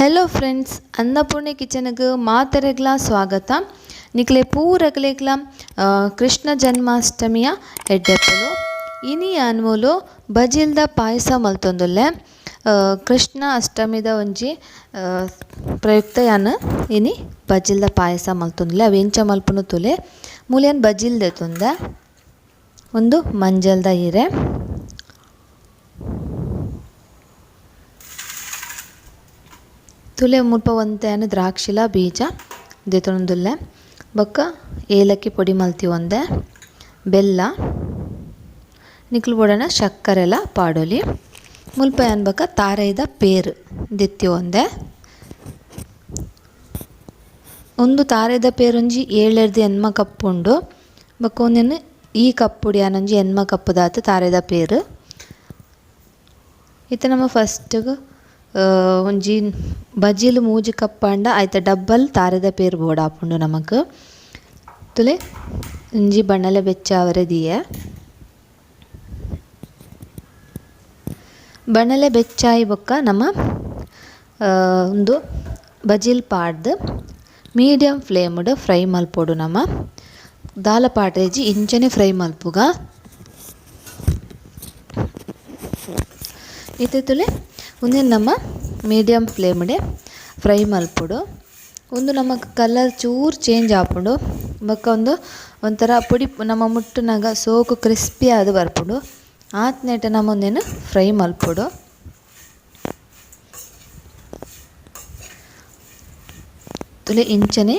Hello friends, Annapurni ಕಿಚನ್ಗೆ ಮಾತೆರೆಗ್ಲ ಸ್ವಾಗತ. ನಿಕ್ಲೆ ಪೂರಗ್ಲೆಗ್ಲ ಕೃಷ್ಣ ಜನ್ಮಾಷ್ಟಮಿಯ ಎಡ್ಡೆಪ್ಪುಲು. ಇನಿ ಅನ್ಮೂಲು ಬಜಿಲ್ದ ಪಾಯಸ ಮಲ್ತೊಂದುಲ್ಲೆ. ಕೃಷ್ಣ ಅಷ್ಟಮಿದ ಒಂಜಿ ಪ್ರಯುಕ್ತ ಯಾನ್ ಇನಿ ಬಜಿಲ್ದ ಪಾಯಸ ಮಲ್ತೊಂದುಲ್ಲೆ. ಅವು ಎಂಚ ಮಲ್ಪುನು ತುಲೆ. ಮೂಲ್ಯನ್ ಬಜಿಲ್ ದೆತೊಂದ ಒಂದು ಮಂಜಲ್ದ ಇರೆ, ತುಲೆ ಮುಲ್ಪ ಒಂತೆ ದ್ರಾಕ್ಷಿಲ ಬೀಜ ದೆತೊಂದುಲ್ಲೆ, ಬೊಕ್ಕ ಏಲಕ್ಕಿ ಪೊಡಿ ಮಲ್ತಿ ಒಂದೆ, ಬೆಲ್ಲ ನಿಕ್ಲು ಬೋಡಣ ಶಕ್ಕರೆಲ ಪಾಡೊಲಿ. ಮುಲ್ಪ ಯಾನ್ ಬೊಕ್ಕ ತಾರೈದ ಪೇರು ದೆತ್ತಿ ಒಂದೆ. ಒಂದು ತಾರೈದ ಪೇರೊಂಜಿ 7 8 ಕಪ್ ಉಂಡು. ಬೊಕ್ಕ ಒಂದೆನ್ ಈ ಕಪ್ಪುಡಿ ಯಾನೊಂಜಿ 8 ಕಪ್ಪುದಾತು ತಾರೈದ ಪೇರು. ಇತ್ತೆ ನಮ್ಮ ಫಸ್ಟ್ಗೆ ಒಂಜಿ ಬಜಿಲ್ 3 ಕಪ್ಪಾಂಡ ಆಯ್ತ ಡಬ್ಬಲ್ ತಾರೆದ ಪೇರು ಬೋಡಾಪುಂಡು ನಮಕ್. ತುಲೆ ಒಂಜಿ ಬಣ್ಣಲೆ ಬೆಚ್ಚಾವರೆ ದಿಯೆ. ಬಣ್ಣಲೆ ಬೆಚ್ಚಾಯಿ ಬೊಕ್ಕ ನಮ್ಮ ಒಂದು ಬಜಿಲ್ ಪಾಡ್ದು ಮೀಡಿಯಂ ಫ್ಲೇಮ್ಡ್ ಫ್ರೈ ಮಲ್ಪೊಡು. ನಮ್ಮ ದಾಲ ಪಾಡ್ರೇಜಿ ಇಂಚನೆ ಫ್ರೈ ಮಲ್ಪುಗ. ಇತ್ತೆ ತುಲೆ ಉಂದೆನ್ ನಮ್ಮ ಮೀಡಿಯಂ ಫ್ಲೇಮ್ಡೆ ಫ್ರೈ ಮಲ್ಪೊಡು. ಒಂದು ನಮ್ಮ ಕಲರ್ ಚೂರು ಚೇಂಜ್ ಆಪುಂಡು. ಬೊಕ್ಕ ಒಂದು ಒಂಥರ ಪೊಡಿ ನಮ್ಮ ಮುಟ್ಟುನಾಗ ಸೋಕು ಕ್ರಿಸ್ಪಿ ಆದ್ ಬರ್ಪುಂಡು. ಆತ್ನೇಟ ನಮ್ಮ ಒಂದೇನು ಫ್ರೈ ಮಲ್ಪೊಡು. ತುಲೆ ಇಂಚನೆ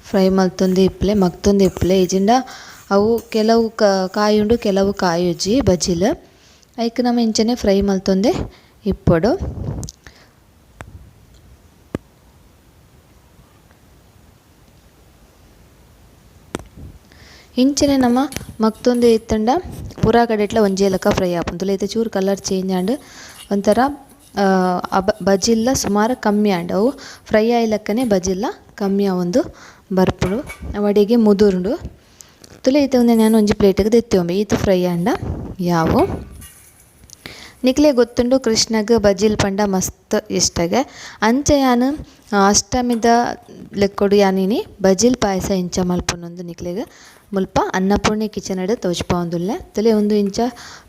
ಫ್ರೈ ಮಲ್ತೊಂದು ಇಪ್ಪಲೆ ಮಗ್ತೊಂದು ಇಪ್ಪಲೆ. ಇಜಿಂಡ ಅವು ಕೆಲವು ಕಾಯುಂಡು ಕೆಲವು ಕಾಯುಜಿ ಬಜಿಲ್. ಐಕ್ ನಮ್ಮ ಇಂಚನೆ ಫ್ರೈ ಮಲ್ತೊಂದೆ ಇಪ್ಪೊಡು. ಇಂಚನೆ ನಮ್ಮ ಮಗ್ತೊಂದೆ ಇತ್ತಂಡ ಪೂರಾ ಕಡೆಟ್ಲ ಒಂಜೇ ಲೆಕ್ಕ ಫ್ರೈ ಆಪುಂಡು. ತುಲೆ ಇತ್ತೆ ಚೂರು ಕಲರ್ ಚೇಂಜ್ ಆಂಡ್ ಒಂಥರ ಬಜಿಲ್ಲ ಸುಮಾರು ಕಮ್ಮಿ ಆಂಡ್. ಅವು ಫ್ರೈ ಆಯಿ ಲೆಕ್ಕನೆ ಬಜಿಲ್ಲ ಕಮ್ಮಿ ಆವೊಂದು ಬರ್ಪುಂಡು. ಅವು ಅಡಿಗೆ ಮುದುರುಂಡು. ತುಲೆ ಇತ್ತೆ ಒಂದೆ ನಾನು ಒಂಜಿ ಪ್ಲೇಟಿಗೆ ದೆತ್ತಿ ಈತ್ ಫ್ರೈ ಆಂಡ ಯಾವು. ನಿಕ್ಲೆ ಗೊತ್ತುಂಡು ಕೃಷ್ಣಗ್ ಬಜಿಲ್ ಪಂಡ ಮಸ್ತ್ ಇಷ್ಟಗೆ. ಅಂಚ ಯಾನ್ ಅಷ್ಟಮಿದ ಲೆಕ್ಕೊಡು ಯಾನಿನಿ ಬಜಿಲ್ ಪಾಯಸ ಇಂಚ ಮಲ್ಪುನೊಂದು ನಿಕ್ಲೆಗ್ ಮುಲ್ಪ ಅನ್ನಪೂರ್ಣಿ ಕಿಚನ್ ಡ್ ತೋಜ್ಪಾವೊಂದುಲ್ಲೆ. ತುಲೆ ಒಂದು ಇಂಚ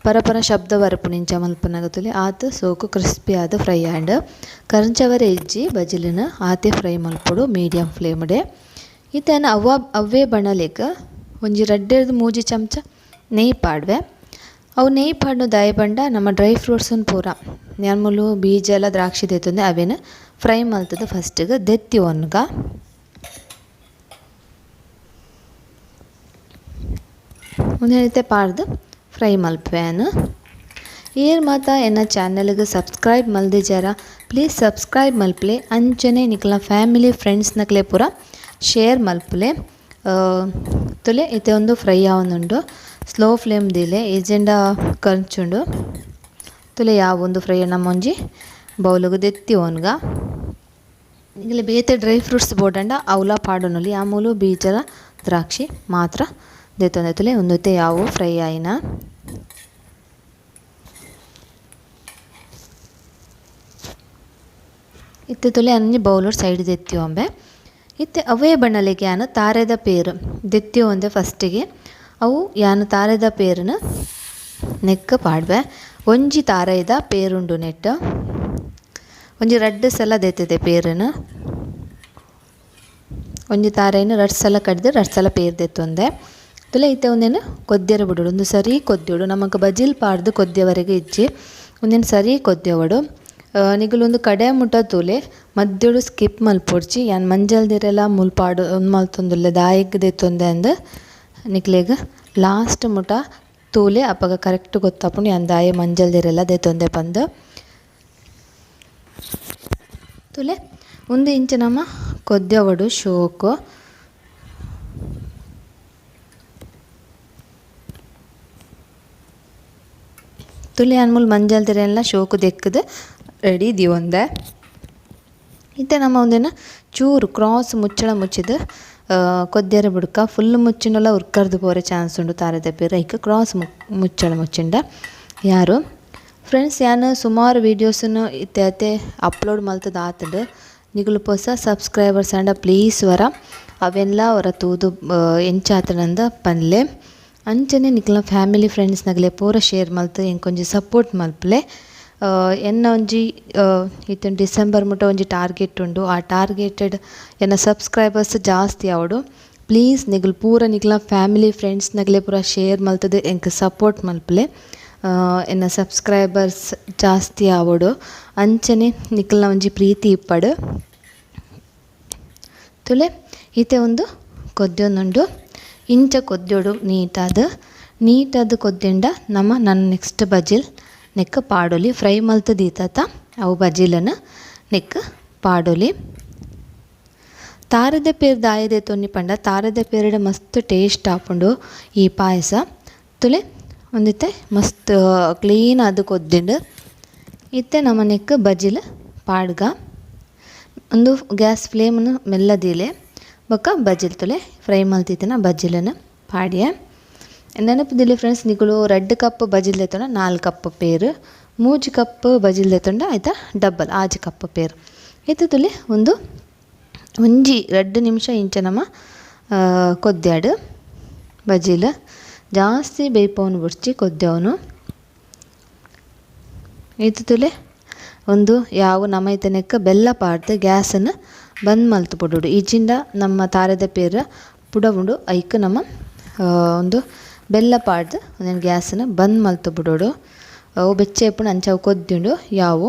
ಪರ ಪರ ಶಬ್ದ ಬರ್ಪುಂಡು ಇಂಚ ಮಲ್ಪುನಗ. ತುಲೆ ಆತ್ ಸೋಕು ಕ್ರಿಸ್ಪಿ ಆದ್ ಫ್ರೈ ಆಂಡ್. ಕರಂಚವರೆ ಇಜ್ಜಿ ಬಜಿಲಿನ ಆತೆ ಫ್ರೈ ಮಲ್ಪೊಡು ಮೀಡಿಯಂ ಫ್ಲೇಮ್ಡೆ. ಇತ್ತೆ ಯಾನ್ ಅವ್ವೇ ಬಣಲೆಗ್ ಒಂಜಿ 2 3 ಚಮಚ ನೆಯ್ಯಿ ಪಾಡ್ವೆ. ಅವು ನೆಯ್ಯಿ ಪಾಡ್ನು ದಾಯೆ ಪಂಡ ನಮ್ಮ ಡ್ರೈ ಫ್ರೂಟ್ಸನ್ ಪೂರ ಯಾನ್ ಮೂಲು ಬೀಜ ಎಲ್ಲ ದ್ರಾಕ್ಷಿ ದೆತ್ತೊಂದೆ ಅವೇನು ಫ್ರೈ ಮಲ್ತದ ಫಸ್ಟಿಗೆ ದೆತ್ತಿ ಒನ್ಗ. ಒಂದೇ ಪಾಡ್ದು ಫ್ರೈ ಮಲ್ಪುವೆ. ಏರ್ ಮಾತ ಎನ್ನ ಚಾನಲ್ಗೆ ಸಬ್ಸ್ಕ್ರೈಬ್ ಮಲ್ದಿಜಾರ ಪ್ಲೀಸ್ ಸಬ್ಸ್ಕ್ರೈಬ್ ಮಲ್ಪಲೆ. ಅಂಚನೆ ನಿಕ್ಲ ಫ್ಯಾಮಿಲಿ ಫ್ರೆಂಡ್ಸ್ ನಕ್ಲೆ ಪೂರ ಶೇರ್ ಮಲ್ಪಲೆ. ತುಲೆ ಇತ್ತೆ ಒಂದು ಫ್ರೈ ಆವೊಂದುಂಡು. Slow flame ದಿಲೆ ಏಜೆಂಡ ಕಂಚುಂಡು. ತುಲೆ ಯಾವೊಂದು ಫ್ರೈ ನಮ್ಮ ಒಂಜಿ ಬೌಲುಗು ದೆತ್ತಿ ಒನ್ಗ. ಇಲ್ಲಿ ಬೇತೆ ಡ್ರೈ ಫ್ರೂಟ್ಸ್ ಬೋಡಂಡ ಅವಲ ಪಾಡೊನೊಲಿ. ಆಮೂಲು ಬೀಜದ ದ್ರಾಕ್ಷಿ ಮಾತ್ರ ದೆತ್ತೊಂದೆ. ತುಲೆ ಒಂದುತ್ತೆ ಯಾವು ಫ್ರೈ ಆಯಿನ. ಇತ್ತೆ ತುಲೆ ಅಂಜಿ ಬೌಲರ್ ಸೈಡ್ ದೆತ್ತಿ ಒಂಬೆ. ಇತ್ತೆ ಅವೇ ಬಣ್ಣಲೆಗೆ ಯಾನು ತಾರೆದ ಪೇರು ದೆತ್ತಿ ಒಂದೆ ಫಸ್ಟಿಗೆ. ಅವು ಯಾನು ತಾರೆದ ಪೇರುನ ನೆಕ್ಕ ಪಾಡ್ವೆ. ಒಂಜಿ ತಾರೆದ ಪೇರುಂಡು ನೆಟ್. ಒಂಜಿ 2 ಸಲ ದೆತ್ತದೆ ಪೇರುನ. ಒಂಜಿ ತಾರೆನ 2 ಸಲ ಕಡ್ದು 2 ಸಲ ಪೇರು ದೆತ್ತೊಂದೆ. ತುಲೆ ಇತ್ತೆ ಒಂದೇನು ಕೊದ್ಯರ ಬಿಡೋಡು. ಒಂದು ಸರಿ ಕೊದ್ಯೋಡು. ನಮಕ್ ಬಜಿಲ್ ಪಾಡ್ದು ಕೊದ್ಯವರೆಗೆ ಇಜ್ಜಿ. ಒಂದೇನು ಸರಿ ಕೊದ್ಯವಡು. ನಿಗುಲೊಂದು ಕಡೆ ಮುಟ ತೂಲೆ ಮದ್ಯೊಡು ಸ್ಕಿಪ್ ಮಲ್ಪೊಡ್ಚಿ. ಯಾನ್ ಮಂಜಲ್ದಿರೆಲ ಮುಲ್ ಪಾಡು ಮಲ್ತೊಂದುಲ್ಲೆ ದಾಯೆಗ್ ದೆತ್ತೊಂದೆ ಅಂದ್ ನಿಕ್ಲೆಗ್ ಲಾಸ್ಟ್ ಮುಟ ತೂಲೆ ಅಪಗ ಕರೆಕ್ಟ್ ಗೊತ್ತಾಪುಂಡು ಯಾನ್ ದಾಯೆ ಮಂಜಲ್ದಿರೆಲ ದೆತ್ತೊಂದೆ ಪಂದ್. ತುಲೆ ಒಂದು ಇಂಚ ನಮ್ಮ ಕೊದ್ಯವಡು ಶೋಕು. ತುಲೆ ಯಾನ್ ಮೂಲು ಮಂಜಲ್ದಿರೆಲ್ಲ ಶೋಕು ದೆಕ್ಕುದು ರೆಡಿ ದೀವೊಂದೆ. ಇತ್ತೆ ನಮ್ಮ ಒಂದೇನ ಚೂರು ಕ್ರಾಸ್ ಮುಚ್ಚಳ ಮುಚ್ಚಿದ್ ಕೊದ್ಯರ ಬುಡ್ಕ ಫುಲ್ ಮುಚ್ಚಿಂಡಲ ಉರ್ಕರ್ದು ಪೋರೆ ಚಾನ್ಸ್ ಉಂಡು ತಾರೆದ ಪೇರು. ಐಕ್ ಕ್ರಾಸ್ ಮುಚ್ಚಳ ಮುಚ್ಚಿಂಡ ಯಾರು Friends ಯಾನ್ ಸುಮಾರು ವೀಡಿಯೋಸ್ನು ಇತ್ತೆ ಅಪ್ಲೋಡ್ ಮಲ್ತದ ಆತುಂಡು. ನಿಗುಲು ಪೊಸ ಸಬ್ಸ್ಕ್ರೈಬರ್ಸ್ ಆಂಡ ಪ್ಲೀಸ್ ವರ ಅವೆನ್ಲ ವರ ತೂದು ಎಂಚ ಆತುಂಡು ಪನ್ಲೆ. ಅಂಚನೆ ನಿಕ್ಲ್ನ ಫ್ಯಾಮಿಲಿ ಫ್ರೆಂಡ್ಸ್ ನಗಲೆ ಪೂರ ಶೇರ್ ಮಲ್ತು ಎಂಕೊಂಜಿ ಸಪೋರ್ಟ್ ಮಲ್ಪುಲೆ. ಎನ್ನ ಒಂಜಿ ಇತ್ತೆ ಡಿಸೆಂಬರ್ ಮುಟ ಒಂಜಿ ಟಾರ್ಗೆಟ್ ಉಂಡು. ಆ ಟಾರ್ಗೆಟೆಡ್ ಎನ್ನ ಸಬ್ಸ್ಕ್ರೈಬರ್ಸ್ ಜಾಸ್ತಿ ಆವೊಡು. ಪ್ಲೀಸ್ ನಿಗುಲು ಪೂರ ನಿಕ್ಲ್ನ ಫ್ಯಾಮಿಲಿ ಫ್ರೆಂಡ್ಸ್ ನಗಲೆ ಪೂರ ಶೇರ್ ಮಲ್ತದು ಎಂಕ್ ಸಪೋರ್ಟ್ ಮಲ್ಪುಲೆ. ಎನ್ನ ಸಬ್ಸ್ಕ್ರೈಬರ್ಸ್ ಜಾಸ್ತಿ ಆವೊಡು. ಅಂಚನೆ ನಿಕ್ಲ್ನ ಒಂಜಿ ಪ್ರೀತಿ ಇಪ್ಪಡು. ತುಲೆ ಇತ್ತೆ ಒಂದು ಕೊದ್ಯೊಂದುಂಡು. ಇಂಚ ಕೊದ್ಯೊಡು ನೀಟಾದ್ ನೀಟಾದ್ ಕೊದ್ದಿಂಡ ನಮ ನನ ನೆಕ್ಸ್ಟ್ ಬಜಿಲ್ ನೆಕ್ ಪಾಡೊಲಿ. ಫ್ರೈ ಮಲ್ತ್ ದೀತತ ಅವು ಬಜಿಲನ್ ನೆಕ್ ಪಾಡೊಲಿ. ತಾರೆದ ಪೇರ್ ದಾಯೆ ತೊನ್ನಿ ಪಂಡ ತಾರೆದ ಪೇರ್ಡ್ ಮಸ್ತ್ ಟೇಸ್ಟ್ ಆಪುಂಡು ಈ ಪಾಯಸ. ತುಲೆ ಒಂದಿತ್ತೆ ಮಸ್ತ್ ಕ್ಲೀನ್ ಆದ್ ಕೊದ್ದಿಂಡು. ಇತ್ತೆ ನಮ ನೆಕ್ ಬಜಿಲ್ ಪಾಡ್ಗ. ಉಂದು ಗ್ಯಾಸ್ ಫ್ಲೇಮ್ನು ಮೆಲ್ಲ ದೀಲೆ ಬೊಕ್ಕ ಬಜಿಲ್ ತುಲೆ ಫ್ರೈ ಮಲ್ತಿತ್ತಿನ ಬಜಿಲನ್ ಪಾಡ್ಯೆ. ನೆನಪು ಫ್ರೆಂಡ್ಸ್ ನಿಕುಲು 2 ಕಪ್ ಬಜಿಲ್ ದೆತ್ತೊಂಡ 4 ಕಪ್ ಪೇರು, 3 ಕಪ್ ಬಜಿಲ್ ದೆತ್ತೊಂಡ ಐತ ಡಬ್ಬಲ್ 6 ಕಪ್ ಪೇರು. ಇತ್ತೆ ತುಲೆ ಒಂದು ಒಂಜಿ 2 ನಿಮಿಷ ಇಂಚ ನಮ ಕೊದ್ಯಾಡು ಬಜಿಲ್. ಜಾಸ್ತಿ ಬೇಯ್ಪವನು ಬುಡ್ಚಿ ಕೊದ್ಯವನು. ಇತ್ತೆ ತುಲೆ ಒಂದು ಯಾವ ನಮ ಇತ್ತನೆಕ್ಕ ಬೆಲ್ಲ ಪಾಡ್ದು ಗ್ಯಾಸನ್ನು ಬಂದ್ ಮಲ್ತು ಪೊಡೊಡು. ಇಜ್ಜಿಂಡ ನಮ್ಮ ತಾರೆದ ಪೇರು ಪುಡವುಂಡು. ಐಕ್ ನಮ ಒಂದು ಬೆಲ್ಲ ಪಾಡ್ದು ಒಂದೆನ್ ಗ್ಯಾಸನ್ನು ಬಂದ್ ಮಲ್ತು ಬಿಡೋಡು. ಅವು ಬೆಚ್ಚ ಇಪ್ಪುಂಡು ಅಂಚ ಅವು ಕೊದ್ಯುಂಡು ಯಾವು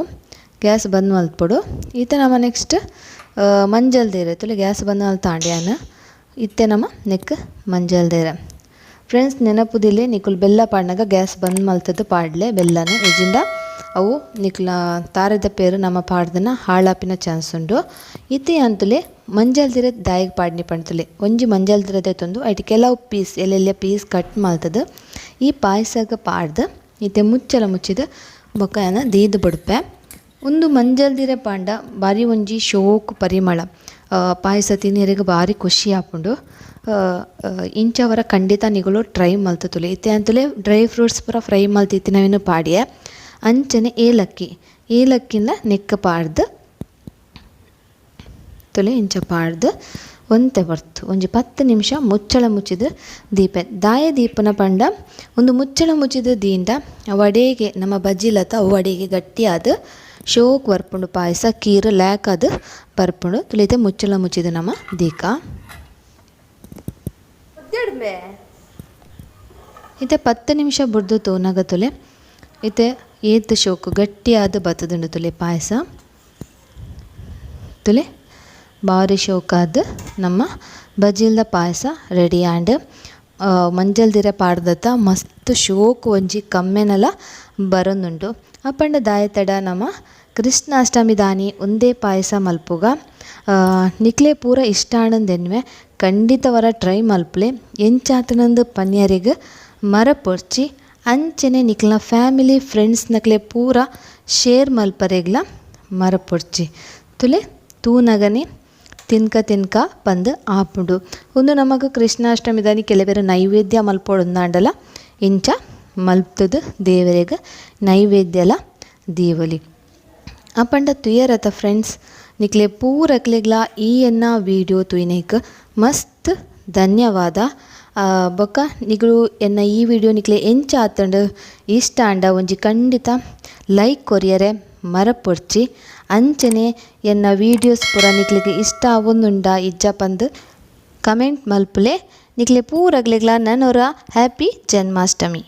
ಗ್ಯಾಸ್ ಬಂದ್ ಮಲ್ಪೊಡು. ಇತ್ತೆ ನಮ ನೆಕ್ಸ್ಟ್ ಮಂಜಲ್ ದೇರೆ ತುಲೆ ಗ್ಯಾಸ್ ಬಂದ್ ಮಲ್ತಾಂಡ್ ಯಾನ್. ಇತ್ತೆ ನಮ ನೆಕ್ ಮಂಜಲ್ ದೇರೆ. ಫ್ರೆಂಡ್ಸ್ ನೆನಪುದಿಲ್ಲೆ ನಿಕುಲು ಬೆಲ್ಲ ಪಾಡ್ನಗ ಗ್ಯಾಸ್ ಬಂದ್ ಮಲ್ತದ್ದು ಪಾಡ್ಲೆ ಬೆಲ್ಲನ. ಇಜ್ಜಿಂಡ ಅವು ನಿಕ್ಲ ತಾರೆದ ಪೇರು ನಮ ಪಾಡ್ದನ ಹಾಳಾಪಿನ ಚಾನ್ಸ್ ಉಂಡು. ಇತ್ತೆ ಅಂತುಲೆ ಮಂಜಲ್ ದಿರೆ ದಾಯೆಗ್ ಪಾಡ್ನಿ ಪಂತುಲೆ ಒಂಜಿ ಮಂಜಲ್ ದಿರೆ ದೆತ್ತೊಂದು ಐಟ್ ಕೆಲವು ಪೀಸ್ ಎಲ್ಲೆಲ್ಲ ಪೀಸ್ ಕಟ್ ಮಲ್ತದು ಈ ಪಾಯಸಗ ಪಾಡ್ದು ಇತ್ತೆ ಮುಚ್ಚಲ ಮುಚ್ಚಿದ ಬೊಕ್ಕ ಯಾನ್ ದೀದ್ ಬುಡ್ಪೆ. ಉಂದು ಮಂಜಲ್ ದಿರೆ ಪಾಂಡ ಬಾರಿ ಒಂಜಿ ಶೋಕು ಪರಿಮಳ ಪಾಯಸ ತಿನಿಯೆರೆಗ್ ಬಾರಿ ಖುಷಿ ಆಪುಂಡು. ಇಂಚವರ ಖಂಡಿತ ನಿಗುಲು ಟ್ರೈ ಮಲ್ತುತುಲೆ. ಇತ್ತೆ ಅಂತುಲೆ ಡ್ರೈ ಫ್ರೂಟ್ಸ್ ಪೂರ ಫ್ರೈ ಮಲ್ತಿತ್ತಿನವೆನ್ ಪಾಡ್ಯೆ. ಅಂಚನೆ ಏಲಕ್ಕಿ ಏಲಕ್ಕಿನ ನೆಕ್ ಪಾಡ್ದು ತುಲೆ ಇಂಚ ಪಾಡ್ದು ಒಂತೆ ಬರ್ತು ಒಂಜಿ 10 ನಿಮಿಷ ಮುಚ್ಚಳ ಮುಚ್ಚಿದ ದೀಪ. ದಾಯ ದೀಪನ ಪಂಡ ಒಂದು ಮುಚ್ಚಳ ಮುಚ್ಚಿದ ದೀಂಡ ವಡೆಗೆ ನಮ್ಮ ಬಜ್ಜಿಲತ ವಡೆಗೆ ಗಟ್ಟಿಯಾದ ಶೋಕ್ ಬರ್ಪುಂಡು ಪಾಯಸ ಕೀರು ಲ್ಯಾಕ್ ಬರ್ಪುಂಡು. ತುಲಿತೆ ಮುಚ್ಚಳ ಮುಚ್ಚಿದ ನಮ್ಮ ದೀಕ. ಇತ್ತೆ 10 ನಿಮಿಷ ಬುಡ್ದು ತೋನಾಗ ತುಲೆ ಇತ್ತೆ ಏತ್ ಶೋಕು ಗಟ್ಟಿಯಾದ ಬತ್ತದುಂಡು ತುಲೆ ಪಾಯಸ. ತುಲೆ ಬಾರಿ ಶೋಕಾದ ನಮ್ಮ ಬಜಿಲ್ದ ಪಾಯಸ ರೆಡಿ ಆಂಡ್. ಮಂಜಲ್ ದಿರೆ ಪಾಡ್ದತ ಮಸ್ತ್ ಶೋಕು ಒಂಜಿ ಕಮ್ಮೆನಲ ಬರೊಂದುಂಡು. ಅಪಂಡ ದಾಯೆತಡ ನಮ ಕೃಷ್ಣಾಷ್ಟಮಿ ದಾನಿ ಒಂದೇ ಪಾಯಸ ಮಲ್ಪುಗ. ನಿಕ್ಲೆ ಪೂರ ಇಷ್ಟ ಆಂಡಂದೆನ್ವೆ ಖಂಡಿತವರ ಟ್ರೈ ಮಲ್ಪುಲೆ. ಎಂಚಾತನಂದು ಪನ್ಯರೆಗ್ ಮರಪೊರ್ಚಿ. ಅಂಚನೆ ನಿಕ್ಲ್ನ ಫ್ಯಾಮಿಲಿ ಫ್ರೆಂಡ್ಸ್ ನಕ್ಲೆ ಪೂರ ಶೇರ್ ಮಲ್ಪರೆಗ್ಲ ಮರಪೊರ್ಚಿ. ತುಲೆ ತೂನಗನೆ ತಿನ್ಕ ತಿನ್ಕ ಪಂದ್ ಆಪುಂಡು. ಉಂದು ನಮಕ್ ಕೃಷ್ಣಾಷ್ಟಮಿ ದಾನಿ ಕೆಲವೆರ್ ನೈವೇದ್ಯ ಮಲ್ಪೊಡುಂದಾಂಡಲ ಇಂಚ ಮಲ್ತುದು ದೇವರೆಗ್ ನೈವೇದ್ಯಲ ದೀವೊಲಿ. ಅಪಂಡ ತುಯರತ ಫ್ರೆಂಡ್ಸ್ ನಿಕ್ಲೆ ಪೂರಕ್ಲೆಗ್ಲ ಈ ಎನ್ನ ವೀಡಿಯೋ ತೂಯಿನೇಕ್ ಮಸ್ತ್ ಧನ್ಯವಾದ. ಬೊಕ್ಕ ನಿಗುಲು ಎನ್ನ ಈ ವಿಡಿಯೋ ನಿಕ್ಲೆ ಎಂಚ ಆತುಂಡು ಇಷ್ಟ ಆಂಡ ಒಂಜಿ ಖಂಡಿತ ಲೈಕ್ ಕೊರಿಯರೆ ಮರಪೊರ್ಚಿ. ಅಂಚನೆ ಎನ್ನ ವೀಡಿಯೋಸ್ ಪೂರ ನಿಕ್ಲೆಗ್ ಇಷ್ಟ ಆವೊಂದುಂಡ ಇಜ್ಜ ಪಂದ್ ಕಮೆಂಟ್ ಮಲ್ಪುಲೆ. ನಿಕ್ಲೆ ಪೂರಗ್ಲೆಗ್ಲ ನನೊರ ಹ್ಯಾಪಿ ಜನ್ಮಾಷ್ಟಮಿ.